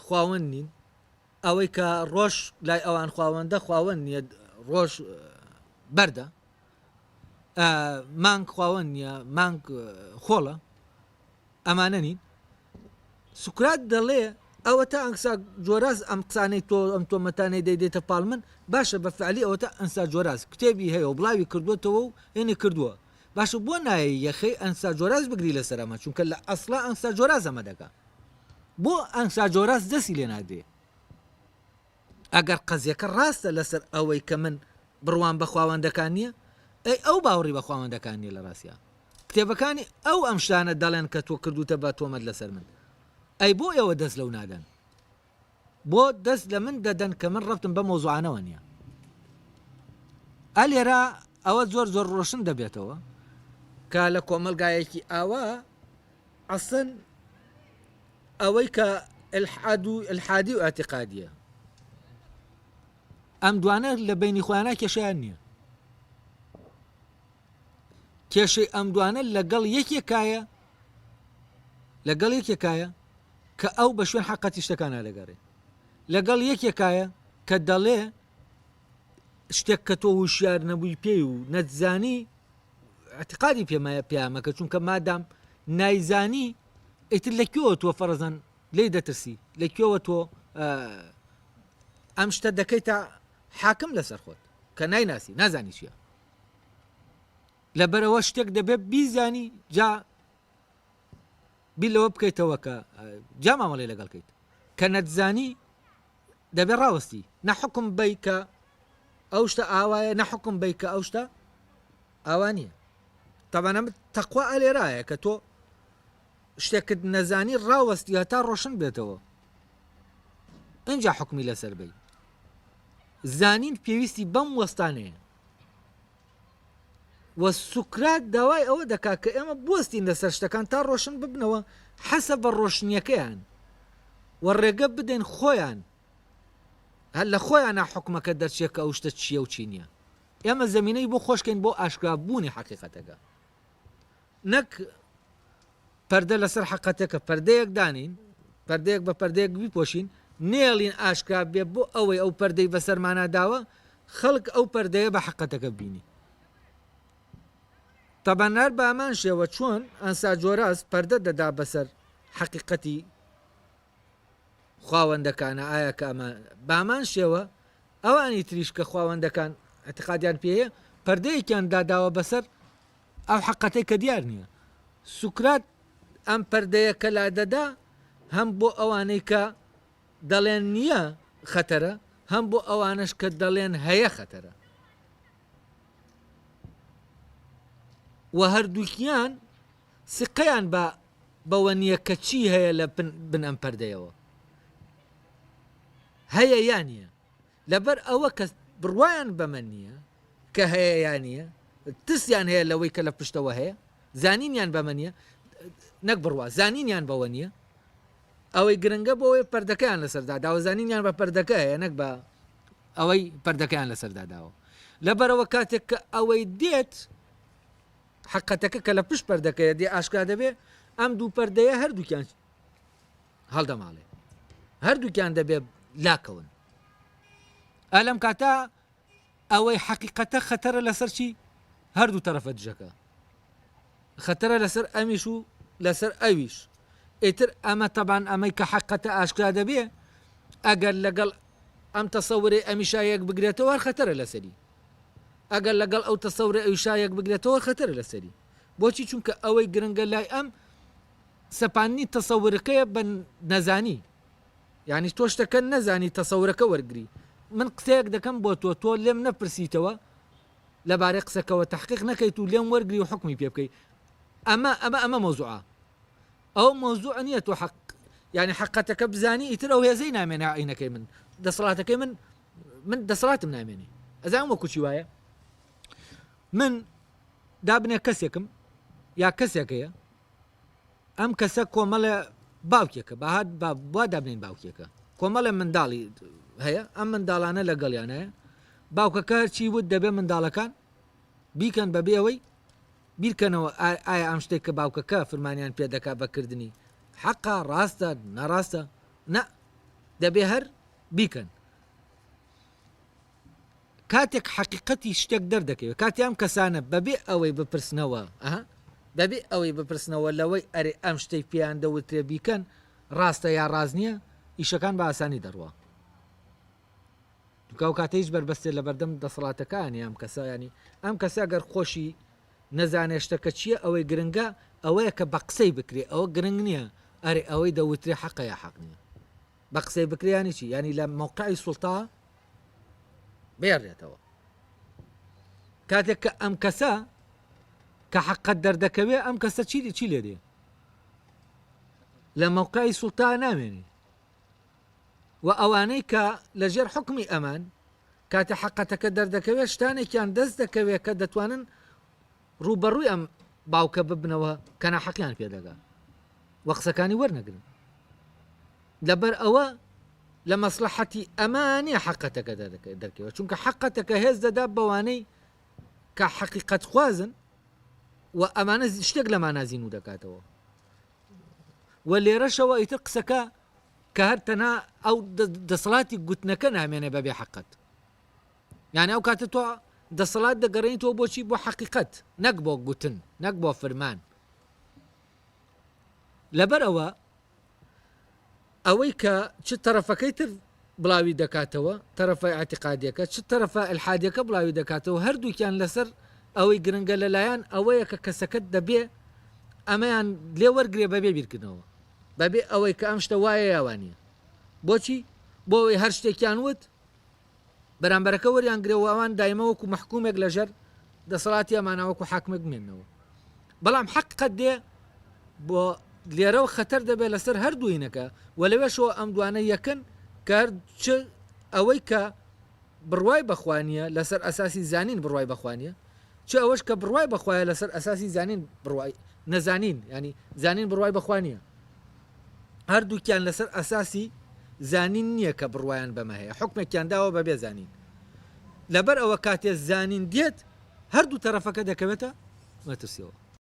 خواوەند نین ئەوەی کە ڕۆژ لای ئەوان خواوەندە خواوەند نییە ڕۆژ بەردە مانگ خواوەند نییە مانگ خۆڵە ئەمانە نین سوکرات دەڵێ ئەوە تا ئەنسا جۆراز ئەم قسانەی تۆ ئەم تۆمەتانەی دەیدێتە پاڵ من باشە بە فعلی ئەوەتە ئەنسا جۆراز کتێبی هەیە و بڵاوی کردوێتەوە و ئێنی کردووە باشە بۆ نایە یەخەی ئەنسا جۆراز بگری لەسەر ئەمە چونکە لە ئەسڵا ئەنسا جۆراز ئەمە دەکا بۆ ئەنساجۆراس دەستی لێ نادرێ؟ ئەگەر قەزیەکە ڕاستە لەسەر ئەوەی کە من بڕوام بە خواوەندەکان نییە، ئەی ئەو باوەڕی بە خواوەندەکان نییە لە ڕاستیا کتێبەکانی ئەو ئەم شتانە دەڵێن کە تۆ کردوتە بە تۆمەت لەسەر من ئەی بۆ ئێوە دەست لەو نادەن؟ بۆ دەست لە من دەدەن کە من ڕەبتم بەم مەوزوعانەوە نییە؟ ئا لێرە ئەوە زۆر زۆر ڕۆشن دەبێتەوە کە لە کۆمەڵگایەکی ئاوا ئەسڵەن ئەوەی کە ئیلحاد و ئیلحادی و ئیعتیقادیە ئەم دوانە لە بینی خۆیانە کێشیان نییە کێشەی ئەم دوانە لەگەڵ یەکێکایە لەگەڵ یەکێکایە کە ئەو بە شوێن حقەتی شتەکانە دەگەڕێ لەگەڵ یەکێکایە کە دەڵێ شتێک کە تۆ وشیار نەبووی پێی و نەتزانی اعتقادی پێمایە پیامەکە چونکە مادام نایزانی ئیتر لە کوێوە تۆ فەرزەن لێی دەترسی لە کوێوە تۆ ئەم شتە دەکەیتە حاکم لەسەر خۆت کە نایناسی نازانی چییە لەبەرەوە شتێک دەبێت بیزانی جا بیر لەوە بکەیتەوە کە جا مامەڵی لەگەڵ کەیت کە نەتزانی دەبێ ڕاوەستی نە حوکم بەی کە ئەو شتە ئاوایە نە حوکم بەی کە ئەو شتە ئاوا نییە تەبعەن ئەمە تەقوا ئەلێرایە کە تۆ شتێکت نەزانی ڕاوەستی هەتا ڕۆشن بێتەوە ئینجا حکمی لەسەر بی زانین پێویستی بەم وەستانەیە و سوکرات داوای ئەوە دەکات کە ئێمە بوەستین لەسەر شتەکان تا ڕۆشن ببنەوە حەسە بە ڕۆشنیەکەیان و ڕێگە بدەین خۆیان هەر لە خۆیانە حکومەکە دەرچێت کە ئەو شتە چییە و چی نییە. ئێمە زەمینەی بۆ خۆشکەین بۆ ئاشکرا بوونی حەقیقەتەکە نەک پەردە لەسەر حەقەتەکە پەردەیەک دانین پەردەیەک بە پەردەیەک بیپۆشین نێڵین ئاشکرا بێ بۆ ئەوەی ئەو پەردەی بەسەرمانە داوە خەڵک ئەو پەردەیە بە حەقەتەکە بینی تەبعەن هەر بەهەمان شێوە چۆن ئەنساجۆراس پەردە دەدا بەسەر حەقیقەتی خواوەندەکانە ئایا کە ئەمە بەهەمان شێوە ئەوانی تریش کە خواوەندەکان اعتقادیان پێیە پەردەیەکیان داداوە بەسەر ئەو حەقەتەی کە دیار نییە سوکرات ئەم پەردەیە کە لا دەدا هەم بۆ ئەوانەی کە دەڵێن نییە خەتەرە هەم بۆ ئەوانەش کە دەڵێن هەیە خەتەرە و هەردووکیان سقەیان بە بەوە نییە کە چی هەیە لە بن ئەم پەردەیەوە هەیە یا نییە لەبەر ئەوە کە بڕوایان بەمە نییە کە هەیە یا نییە ترسیان هەیە لەوەی کە لە پشتەوە هەیە زانینیان بەمە نییە نەک بڕوا زانینیان بەوە نییە ئەوەی گرنگە بۆ ئەوەی پەردەکەیان لەسەردا داوە زانینیان بە پەردەکە هەیە نەک بە ئەوەی پەردەکەیان لەسەردا داوە لەبەرەوە کاتێک کە ئەوەی دێت حقەتەکە کە لە پشت پەردەکەیە دێ ئاشکرا دەبێ ئەم دوو پەردەیە هەردووکیان هەڵدەماڵێ هەردووکیان دەبێ لاکەون ئەلم کاتە ئەوەی حەقیقەتە خەتەرە لەسەر چی هەردوو تەرەفە دژەکە خەتەرە لەسەر ئەمیش و لەسەر ئەویش ئیتر ئەمە تەبان ئەمەی کە حەقەتە ئاشکرا دەبێ ئەگەر لەگەڵ ئەم تەسەورەی ئەمیشا یەک بگرێتەوە هەر خەتەرە لەسەری ئەگەر لەگەڵ ئەو تەسەورە ئەویشا یەک بگرێتەوە خەتەرە لەسەری بۆچی چونکە ئەوەی گرنگە لای ئەم سەپاندنی تەسەورەکەیە بە نەزانی یانی تۆ شتەکە نەزانی تەسەورەکە وەرگری من قسەیەک دەکەم بۆ تۆ تۆ لێم نەپرسیتەوە لەبارەی قسەکەوە تحقیق نەکەیت و لێم وەرگری و حکمی پێ بکەی ئەمە ئەمە ئەمە مەوزوعە ئەو مەوزوع نییە تۆ حەق یعنی حقەتەکە بزانی ئیتر ئەو هێزەی نامێنێ عینەکەی من دەسەڵاتەکەی من من دەسەڵاتم نامێنێ ئەزانم وەکو چی وایە من دابنێ کەسێکم یا کەسێک هەیە ئەم کەسە کۆمەڵێ باوکێکە با هەر با وا دابنێین باوکێکە کۆمەڵێ منداڵی هەیە ئەم منداڵانە لەگەڵیان هەیە باوکەکە هەرچی وت دەبێ منداڵەکان بیکەن بەبێ ئەوەی بیرکەنەوە ئایا ئەم شتێک کە باوکەکە فرمانیان پێ دەکا بەکردنی حەقا ڕاستە ناڕاستە نە دەبێ هەر بیکەن کاتێک حەقیقەتی شتێک دەردەکەوێت، کاتێ ئەم کەسانە بەبێ ئەوەی بپرسنەوە، ئەها، بەبێ ئەوەی بپرسنەوە لەوەی ئەرێ ئەم شتەی پێیان دەوترێ بیکەن ڕاستە یا ڕاست نییە، ئیشەکان بە ئاسانی دەڕوا. چونکە ئەو کاتە هیچ بەربەستێ لەبەردەم دەسەڵاتەکانی ئەم کەسە، یانی ئەم کەسە گەر خۆشی نەزانێ شتەکە چییە، ئەوەی گرنگە ئەوەیە کە بە قسەی بکرێ، ئەوە گرنگ نییە ئەرێ ئەوەی دەوترێ حەقە یا حەق نییە. بە قسەی بکرێ یانی چی؟ یانی لە مەوقعی سوڵتە بێڕێتەوە. کاتێک کە ئەم کەسە کە حەقەت دەردەکەوێ ئەم کەسە چی چی لێ دێ؟ لە مەوقعی سوڵتە نامێنێ. و ئەوانەی کە لەژێر حکمی ئەمان کاتە حەقەتەکە دەردەکەوێت شتانێکیان دەست دەکەوێت کە دەتوانن ڕووبەڕووی ئەم باوکە ببنەوە کە ناحەقیان پێ دەگا و قسەکانی وەرنەگرن لەبەر ئەوە لە مەسلحەتی ئەمە نیە حەقەتەکە دەرکەوێت چونکە حەقەتەکە هێز دەدا بەوانەی کە حەقیقەت خوازن و ئەمانە شتێک لە مانازین و دەکاتەوە و لێرەشەوە ئیتر قسەکە کە هەر تەنها ئەو دەسەڵاتی گوتنەکە نامێنێ بەبێ حەقەت یانی ئەو کاتە تۆ دەسەڵات دەگەڕێنیتەوە بۆچی بۆ حەقیقەت نەک بۆ گوتن نەک بۆ فرمان لەبەر ئەوە ئەوەی کە چ تەرەفەکەی تر بڵاوی دەکاتەوە تەرەفە اعتقادیەکە چ تەرەفە الحادیەکە بڵاوی دەکاتەوە هەردووکیان لەسەر ئەوەی گرنگە لەلایەن ئەوەیە کە کەسەکە دەبێ ئەمەیان لێ وەرگێ بەبێ بیرکردنەوە بەبێ ئەوەی کە ئەم شتە وایە یاوانە بۆچی بۆ ئەوەی هەر شتێکیان وت بەرامبەرەکە وەریان گرێ و ئەوان دایمە وەکو مەحکومێک لەژێر دەسەڵاتی ئەمانە وەکو حاکمێک بمێنەوە بەڵام حەقیقەت دێ بۆ لێرەوە خەتەر دەبێت لەسەر هەردووینەکە و لەوێشەوە ئەم دوانە یەکن کە هەر چ ئەوەی کە بڕوای بەخوا نییە لەسەر ئەساسی زانین بڕوای بەخوا نییە چ ئەوەش کە بڕوای بەخوایە لەسەر ئەساسی زانین بڕوای نەزانین ینی زانین بڕوای بەخوا نییە هەردووکیان لەسەر ئەساسی زانین نییە کە بڕوایان بەمە هەیە حوکمێکیان داوە بەبێ زانین. لەبەر ئەوە کاتێ زانین دێت هەردوو تەرەفەکە دەکەوێتە مەترسیەوە.